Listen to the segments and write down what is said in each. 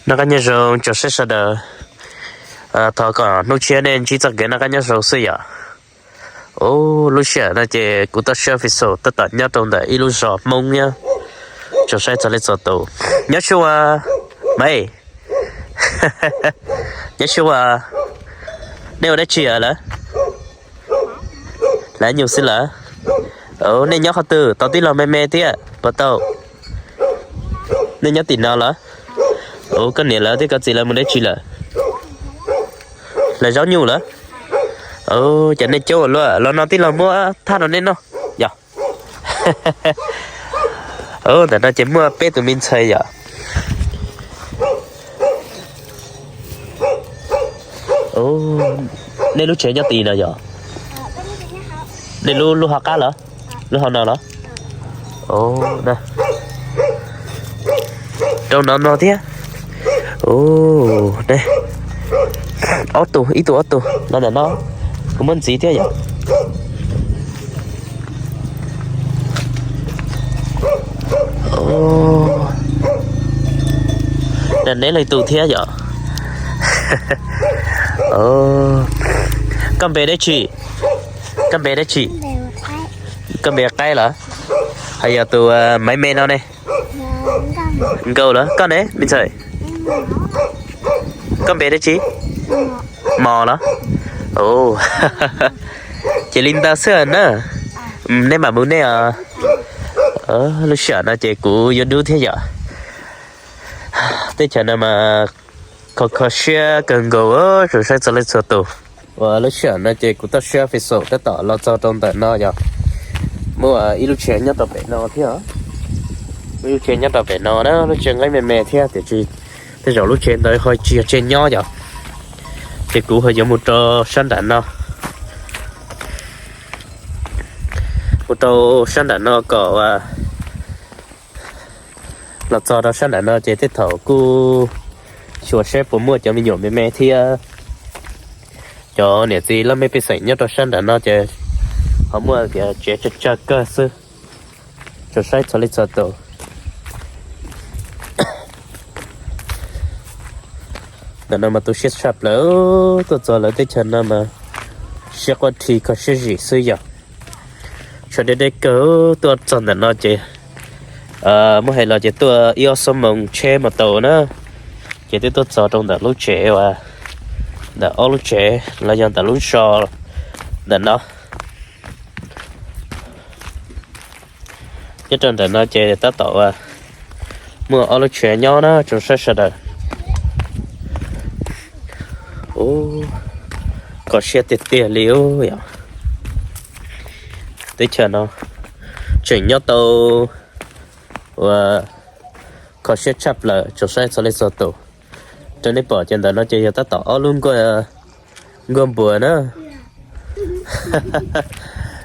Noj qab nyob zoo tsoom saib sawv daws. Thov kom hnub tshiab nej ntsib txoj kev noj qab nyob zoo xwb yom. Ub, lub sij hawm no ces kuv toj siab Fis Xus tab tom nyob rau ntawm ib lub zos Hmoob nyob, tsoom saib txog leej txhua tus. Nyob zoo, Maiv, nyob zoo. Nej ua dab tsi lawm? Lawv nyuj xwb lawm. Nej nyob qhov twg? Tau tij laug me me thiab puas tau? Nej nyob tim no los? Koj niam lawv thiab koj txiv lawv mus dab tsi lawm? Lawv zaub nyuj lawm. Ces nej coob ua luaj, los no tij laug muab thaj rau nej noj yom. Ntawm no ces muaj peb tus me ntxhais yom. Nej lub tsev nyob tim no yom? Nej lub, lub hauv qab los? Lub hauv no los? Rau no no thiab. Ob tug, ib tug ob tug no ntawm no. Kuv muab ntxiv thiab yom. Neb leej twg thiab yom? Koj npe dab tsi? Koj npe dab tsi? Koj npe Qaib los? Hos yog tus Maiv me no ne? Nkaus los? Koj ne, me ntxhais? Koj npe dab tsi? Mos los? Ces li ntawd xwb na. Nej mam mus nej os. Lub sij hawm no ces kuv yuav dub thiab yom. Teb chaws no mas kho kho siab kawg nkaus, tsoom saib txog leej txhua tus. Uas lub sij hawm no ces kuv toj siab Fis Xus tab tom los txog rau ntawm no yom. Muaj ib lub tsev nyob rau pem no thiab. Muaj ib lub tsev nyob rau pem no na, lub tsev nqeeb me me thiab tiam sis tej zaum lub tsev ntawd ho tsis yog tsev nyob yom. Ces kuv ho yuav mus rau sab nram no, mus rau sab nram no kom los txog rau sab nram no ces tej thaum kuj xyuas seb puas muaj cov me nyuam me me thiab cov niam txiv laj mej pej xeem nyob rau sab nram no ces ho muaj tias tsev tsawg tsawg kawg xwb. Tsoom saib txog leej txhua tus. Ntawm no mas tu siab tshaj plaws, tuaj txog lawv teb chaws no mas siab quaj rhi kho siab zim xwb yom. Tshuav deb deb kawg, tuaj txog ntawm no ces muab hais los ces tuaj ib ob xuab moos tsheb mas tau na. Ces twb tuaj txog rau ntawm lub tsev uas, ntawm ob lub tsev los yog ntawm lub zos ntawm no. Nyob rau ntawm no ces tab tom muaj ob lub tsev nyob na tsoom saib sawv daws. Kho siab tiag tiag li yom. Teb chaws no tseem nyob tau ua kho siab tshaj plaws tsoom saib txog leej txhua tus. Raws nej pom ces ntawm no ces yog tab tom ob lub nkuaj npuas na.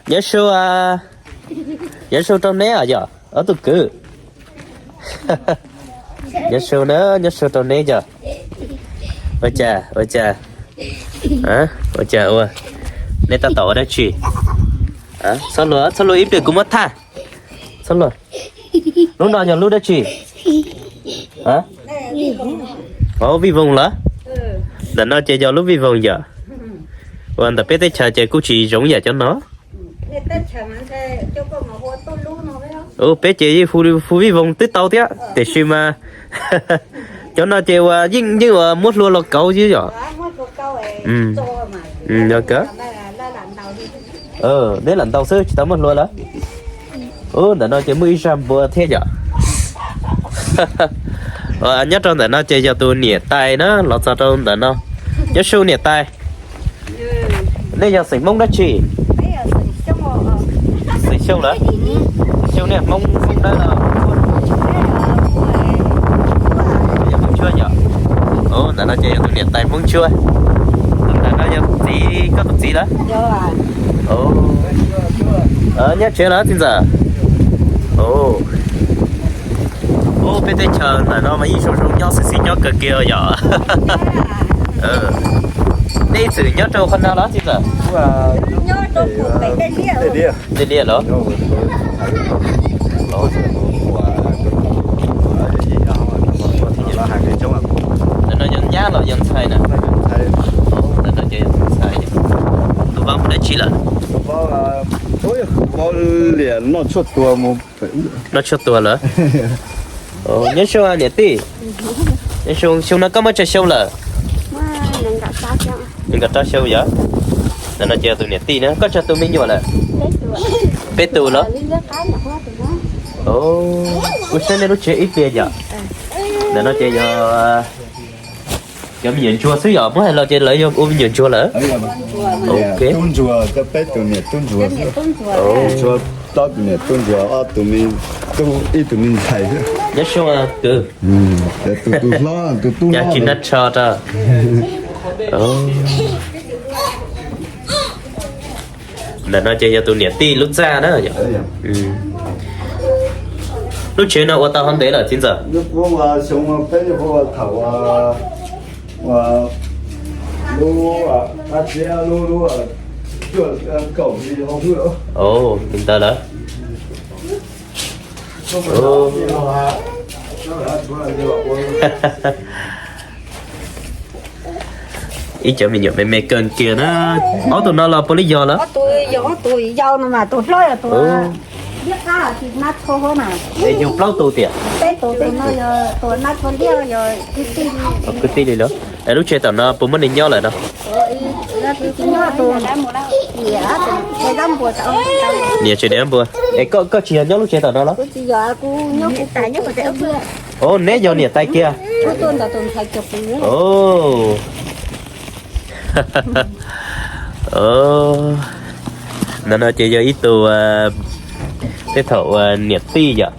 Nyob zoo, nyob zoo rau neb os yom ob tug kwv. Nyob zoo na, nyob zoo rau neb yom. Ua cas, ua cas, ua cas ua, neb tab tom ua dab tsi? Txhob luag, txhob luag ib pliag kuv muab thaj. Txhob luag. Lub no yog lub dab tsi? Vij Voos lawm. Ntawm no ces yog lub Vij Voos yom. Uas ntawm peb teb chaws ces kuj tsis zoo yam cov no. Ub, peb ces yeej hu Vij Voos twb tau thiab tiam sis mas cov no ces uas yeej, yeej uas muab hlua los kauv xwb yom. Neb lam ntaus xwb tsis tau muab hlua lawm. Ub, ntawm no ces muaj ib zaj npua thiab yom. Nyob rau ntawm no ces yog tus niam tais na los txog rau ntawm no. Nyob zoo niam tais. Nej yog xeem Hmoob dab tsi? Xeem Xyooj lawm. Xeem Xyooj nej Hmoob, Hmoob dawb los? Yog Hmoob Tshuab yom. Ntawm no ces yog tus niam tais Hmoob Tshuab. Tus ntawm no yog txiv, koj tus txiv lawm? Nyob tsev lawm txiv ntxawm. Ub, peb teb chaws ntawm no mas yeej zoo zoo nyob xwb xwb nyob kawg kiag yom. Nej ib txwm nyob rau qhov no los txiv ntxawm? Tej diaj los? Ab los yog ntxhais na? Ntawm no ces yog tus ntxhais. Tus vauv mus dab tsi lawm? Tus vauv liam noj tshuaj tuag mus. Noj tshuaj tuag lawm. Nyob zoo niam tij. Nyob zoo, xyoo no koj muaj tsawg xyoo lawm? Nees nkaum rau xyoo yom. Ntawm no ces yog tus niam tij na. Koj tsawg tus me nyuam lawm? Peb tus los? Kuv saib nej lub tsev ib pliag yom. Ntawm no ces yog cov me nyuam ntsuag xwb yom, muab hais los ces lawv yog ua me nyuam ntsuag lawm. Tub ntsuag, peb tus niam tub ntsuag xwb. Tshuav plaub tus niam tub ntsuag, ob tus me tub, ib tus me ntxhais xwb. Nyob zoo kwv. Tus tub hlob, tus tub hlob tsis nab tsho rau. Ntawm no ces yog tus niam tij lub txaj na. Lub tsev no ua tau hov ntev lawm txiv ntxawm? Li ntawd lawm. Ib cov me nyuam me me kawg kiag na. Ob tug no los puav leej yog lawm? Ob tug yog ob tug yau no mas tus hlob yog tus liab qab tsis nab tsho na. Es yug plaub tus tiam? Peb tus, tus no yog tus nab tsho liab, yog kwv tij li los. Es lub tsev tom no puas muaj neeg nyob lawm no? Niam tsev niam npua. Es koj tsis yog nyob lub tsev tom no los? Neb yog niam tais kiag. Ntawm no ces yog ib tug, tej thaum uas niam tij yom.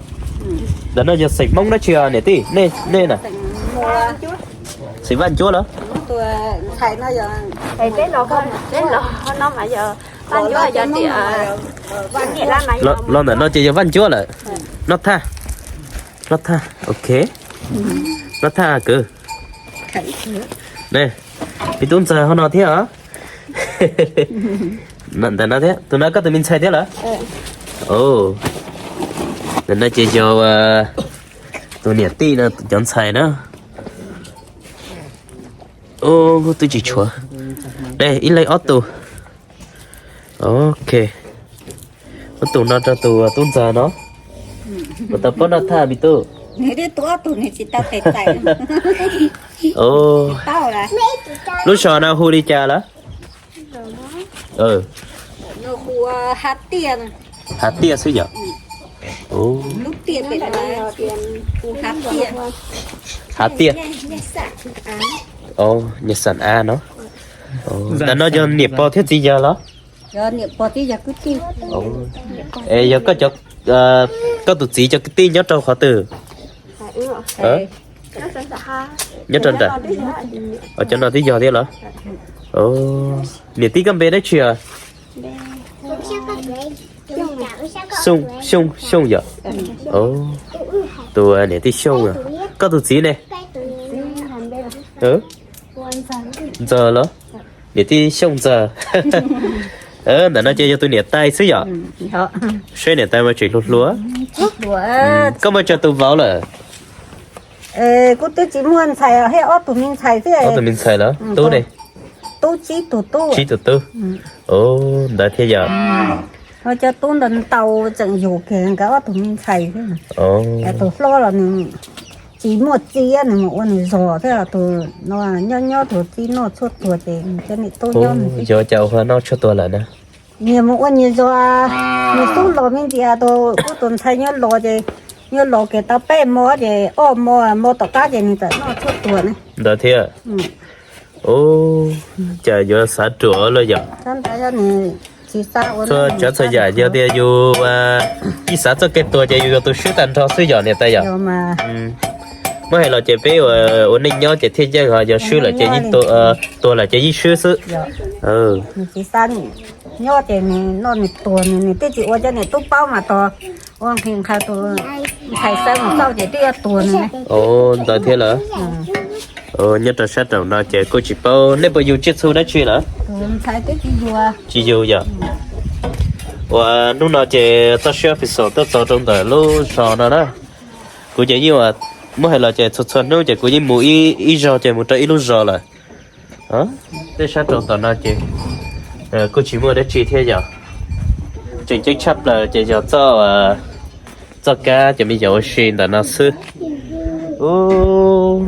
Ntawm no yog xeem Hmoob dab tsi niam tij? Nej na? Xeem Vaj Ncuab los? Los ntawm no ces yog Vaj Ncuab lawm. Noj thaj, noj thaj, ok. Noj thaj kwv. Ne, me tub ntxawg hauv no thiab os. Ntawm no thiab, tus no koj tus me ntxhais thiab lawm? Ntawm no ces yog tus niam tij no cov ntxhais na. Twb tsis tshuav. Ne, ib leeg ob tug. Ok. Ob tug no rau tus tub ntxawg no. Puas tau paub noj thaj me tub? Lub zos no hu li cas lawm? Hav Tiaj xwb yom. Hav Tiaj. Nyias xam av no. Ntawm no yog niam pog thiab txiv yawg los? Es yog koj tus txiv cov kwv tij nyob rau qhov twg? Nyob rau nram. Cov no twb yog thiab los? Niam tij koj npe dab tsi os? Xyooj, Xyooj yom. Tus niam tij Xyooj. Koj tus txiv ne? Ntxawg los? Niam tij Xyooj Ntxawg. Ntawm no ces yog tus niam tais xwb yom. Saib niam tais mas tseem hluas hluas. Koj muaj tsawg tus vauv lawm? Kuv twb tsis muaj ntxhais, thiab ob tug me ntxhais xwb. Ob tug me ntxhais los? Tub ne? Tub tsib tus tub. Tsib tus tub. Ntawd thiab yom. Cov tub ntawd ntau tseem yug kiag nkawd ob tug me ntxhais xwb. Tus hlob los nws tsis muaj txiv, nws mus ua nws zos thiab, tus no nyob nyob tus txiv noj tshuaj tuag ces cov niam tub nyob. Yog cas ua noj tshuaj tuag lawm na? Nyias mus ua nyias zos, nws xub los me ntsis, tus kuv tus ntxhais nyob los ces nyob los kiag tau peb hmo ces ob hmo, hmo tom qab ces nws txawm noj tshuaj tuag ne. Ntawd thiab. Cas yuav xav ruam lawm yom. Txhua tsav txhua yam yog tias yus ib xav txoj kev tuag ces yus yuav tus swb tag nrho xwb yom niam tais yom. Muab hais los ces peb ua neej nyob ces thiaj yeej, ho yog swb lawm ces yeej, tuag lawm ces yeej swb xwb. Nyob ces nws noj nws tuag, nws twb tsis ua cov niam tub paub mas tos ua nqhis nqhaws tus ntxhais sawv mus xauj ces twb yuav tuag nws. Ntawd thiab lawm. Nyob rau sab nraum no ces kuj tsis paub nej puas yug tsiaj txhu dab tsi lawm? Tsis yug yom. Uas hnub no ces txoj siab official tuaj txog rau ntawm lub zos no na. Kuv ces yeej ua Muab hais los ces txhua txhua hnub ces kuv yeej mus ib zog ces mus rau ib lub zos lawm. Tej sab rau tom no ces kuj tsis muaj dab tsi thiab yom. Tseem ceeb tshaj plaws ces yog txoj kab cov me nyuam ua si ntawm no xwb. Ub,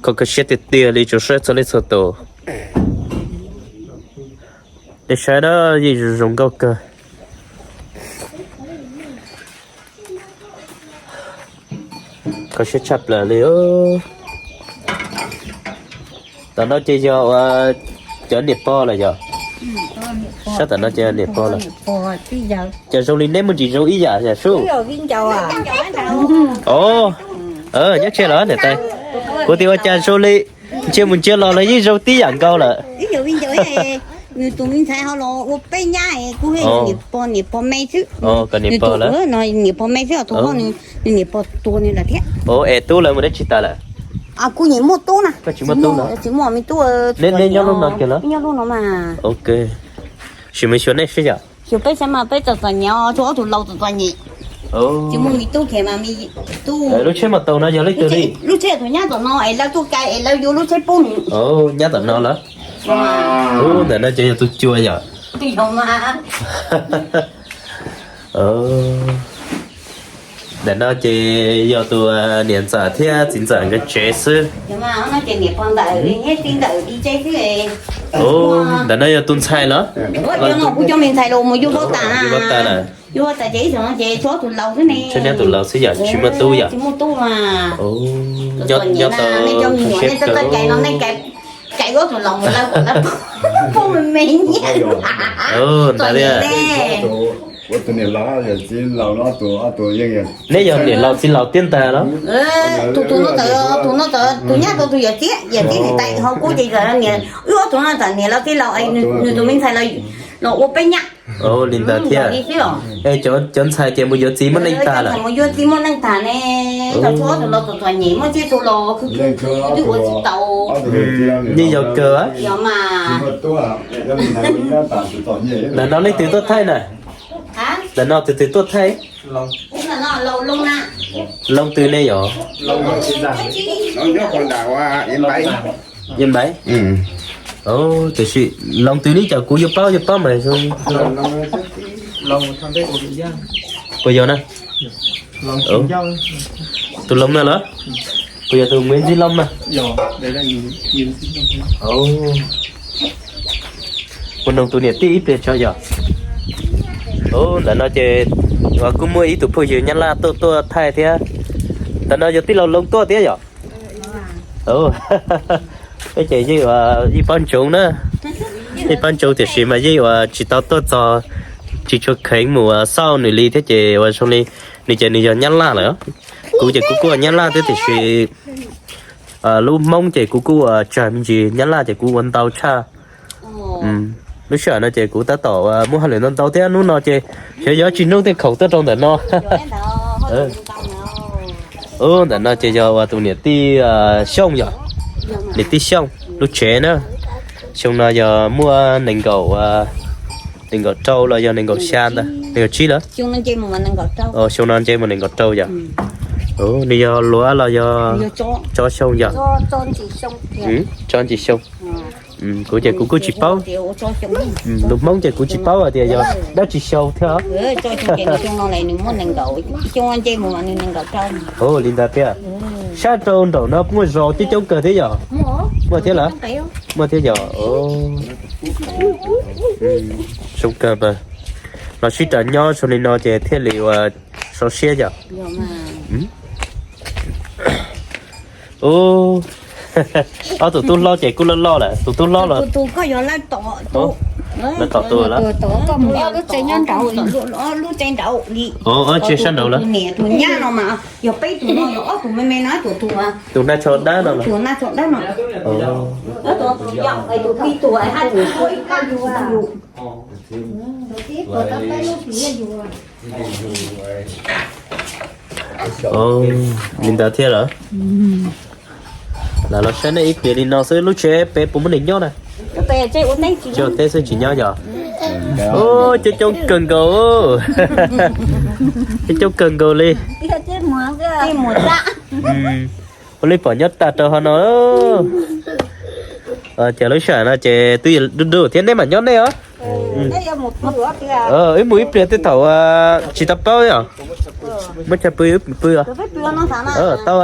kho kho siab tiag tiag li, tsuas saib txhua leej txhua tus. Nej saib na, yeej zoo zoo nkauj kawg. Kho siab tshaj plaws li. Tom no ces yog ua cov niam pog lawm yog? Sab tom no ces yog niam pog lawm. Cas zoo li neb muaj ntsis zoo ib yam yam sub? Os, nyob tsev los niam tais. Kuv tias ua cas zoo li ntsia mus ntsia los lawv yeej zoo tib yam nkaus lawm. Nws tus me ntxhais ho los ua peb nyab, kuv niam pog niam pog me xwb. Niam pog me xwb, tus hlob nws niam pog tua nws lawm thiab. Es tub lawv mus dab tsi tas lawm? Kuv nyiam muaj tub na. Tsis muaj me tub. Neb nyob lub no kiag los? Nyob lub no mas. Ok. Sim mus xyuas nej sib yom. Xyuas peb saib mas peb txom txom nyem, tshuav ob tug laus txom txom nyem. Tsis muaj me tub kiag mas me tub. Lub tsheb mus tau no yog leej twg li? Lub tsheb tus nyab tom no es lawv tuaj kais es lawv yuav lub tsheb pub nws. Nyab tom no lawm. Ub, ntawm no ces yog tus cua yom? Ntawm no ces yog tus niam ntxawm thiab txiv ntxawm nkawd tsev xwb. Ntawm no yog tus ntxhais los? Kuv cov me ntxhais los mus yuav huab tas, yuav huab tas ces ib txhia no ces tshuav tus laus xwb ne. Tshuav nyab tus laus xwb yom, tsis muaj tub yom? Tsis muaj tub mas. Nyob tau siab kawg. Cais ob tug laus mus lawv pub me me nyiaj. Ntawd tiag. Neb yog niam laus txiv laus tiag ntag los? Tus, tus no txawm, tus no txawm tus nyab tau tus yawm txiv, yawm txiv niam tais ho kuv ces txawm niam, wb ob tug no txawm niam laus txiv laus, nws tus me ntxhais los ua peb nyab. Li ntawd thiab. Es cov ntxhais ces mus yuav txiv muaj neej tag lawm? Mus yuav txiv muaj neej tag ne. Tau tshuav ob tug laus txom txom nyem muaj txiv tub los khwv khwv twb ua tsis tau. Yeej yog kawg. Yog mas. Ntawm no leej twg tuaj thaij na? Ntawm no tus twg tuaj thaij? Loo twg ne yom? Yej Npaiv. Tiam sis Loo twg ne, cas kuv yuav paub yuav paub mas zoo. Puas yog na? Tus Loo na los? Puas yog tus Ntxhi Loo na? Mus noog tus niam tij ib pliag tso yom. Ntawm no ces kuj muaj ib tug phooj ywg Nyab Laj tuaj tuaj thaij thiab. Ntawm no yog tij laug Loo tuaj thiab yom? Peb ces yeej ua ib pob ntsoov na, ib pob ntsoov tiam sis mas yeej ua tsis tau tuaj txog, tsis tshua kheev mus xauj nws li thiab ces ua zoo li nws ces nws yog Nyab Laj lawm. Kuv ces kuv kuj ua Nyab Laj thiab tiam sis lub Hmoob ces kuv kuj ua tsawg me ntsis, Nyab Laj ces kuv ua ntau tshaj. Lub sij hawm no ces kuv tab tom muaj hauj lwm ntau ntau thiab hnub no ces xyov yuav tsis hnub thiaj khoom tuaj rau ntawm no. Ntawm no ces yog ua tus niam tij Xyooj yom, niam tij Xyooj lub tsev na. Xyoo no yog muaj nees nkaum, nees nkaum rau los yog nees nkaum xya ntag, nees nkaum tsib lawm. Xyoo no nce mus nees nkaum rau yom. Nws yog luav los yog tso xyoo yom? Tso ntsis xyoo. Kuv ces kuv kuj tsis paub, lus Hmoob ces kuv tsis paub hais tias yog dab tsi xyoo thiab. Li ntawd thiab. Sab rau nraum no muaj zos coob coob kawg thiab yom? Muaj thiab lawm? Muaj thiab yom? Zoo kawg. Los sib rau nyob zoo li no ces thiaj li ua sov siab yom. Ob tug tub hlob ces kuj loj loj lawm, tus tub hlob los. Lawv tom tus lawm. Lub tsev nraud li. Tsev sab nraud lawm. Tus nyab no mas yog peb tug no yog ob tug me me no, tus, tus, tus nab tsho dab no, tus nab tsho dab no. Tus tij tus hab tus Li ntawd thiab lawm. Lam los saib nej ib pliag li no xwb, lub tsev pem puas muaj neeg nyob na? Tsis ua teb xwb tsis nyob yom? Coob coob kawg nkaus, coob coob kawg nkaus li. Ua li pom nyob tag rau hauv no. Ces lub sij hawm no ces twb dub dub thiab, nej mam nyob nej os. Wb mus ib pliag tej thaum tsis tau paub yom. Muab chaw pw wb pw. Tau.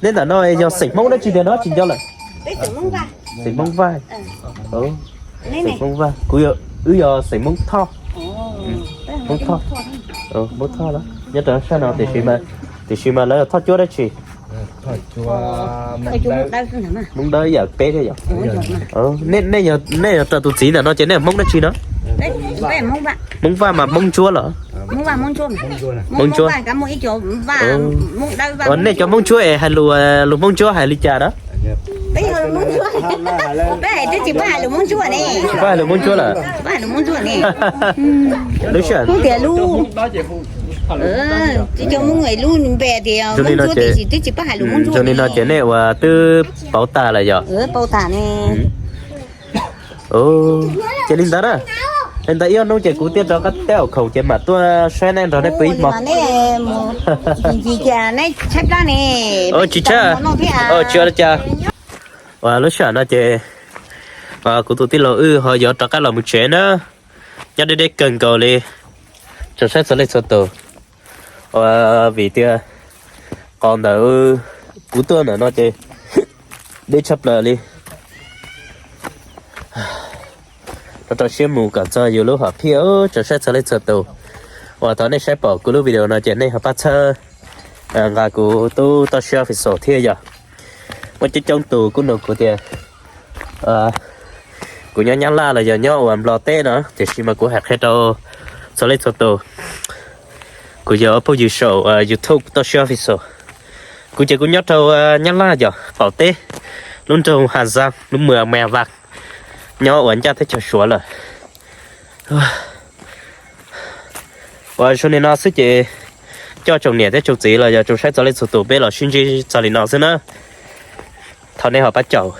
Nej ntawm no yog xeem Hmoob dab tsi tiag no tsis nco lawm? Xeem Hmoob Vaj. Xeem Hmoob Vaj, kuv, wb yog xeem Hmoob Thoj. Hmoob Thoj, Hmoob Thoj nyob rau sab no, tiam sis mas lawv yog Thoj Cuab dab tsi? Hmoob Dawb yam peb thiab yom. Nej, nej yog rau tus txiv ntawm no ces nej Hmoob dab tsi no? Hmoob Vaj mas Hmoob Ntsuab los? Hmoob Ntsuab. Nej cov Hmoob Ntsuab es hais lus, lus Hmoob Ntsuab hais li cas na? Tsis paub hais lus Hmoob Ntsuab lawm. Lub sij hawm zoo li no ces nej ua twb paub tag lawm yom? Ces li ntawd na, li ntawd ib ob hnub ces kuv thiaj rov qab teb aus khoom ces mam tuaj saib nej nrog nej pw ib hmo. Tsis tshab, tsis ua li cas. Uas lub sij hawm no ces kuv tus tij laug wb ho yuav rov qab los mus tsev na, nyob deb deb kawg nkaus li, tsoom saib txhua leej txhua tus. Uas vim tias qhov ntawd kuv tuaj ntawm no ces deb tshaj plaws li. Rau rau siab mus kom txog yus lub hom phiaj, tsoom saib txhua leej txhua tus. Uas thov nej saib pom kuv lub video no ces nej ho pab txhawb nqa kuv tub Toj Siab Official thiab yom. Muaj coob coob tus kuj nug kuv tias kuv nyob Nyab Laj los yog nyob uas Nplog teb no, tiam sis mas kuv hais qhia rau txhua leej txhua tus, kuv yog phooj ywg saum YouTube Toj Siab Official. Kuv ces kuv nyob rau Nyab Laj yog qaum teb, lub nroog Hà Giang, lub mws Mèo Vạc, nyob uas ncaj teb chaws Suav lawm. Uas zoo li no xwb ces coj tsoom niam thiab tsoom txiv los yog tsoom saib txhua leej txhua tus peb los sib ntsib txog li no xwb na. Thov nej ho pab caum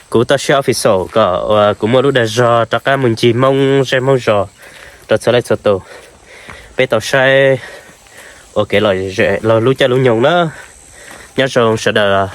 kuv Toj Siab Official kom uas kuv muaj lub dag zog rov qab mus ncig Hmoob zej Hmoob zos rau txhua leej txhua tus, peb tau saib ua kev lom zem los lub caij lub nyoog na. Nyob zoo sawv daws.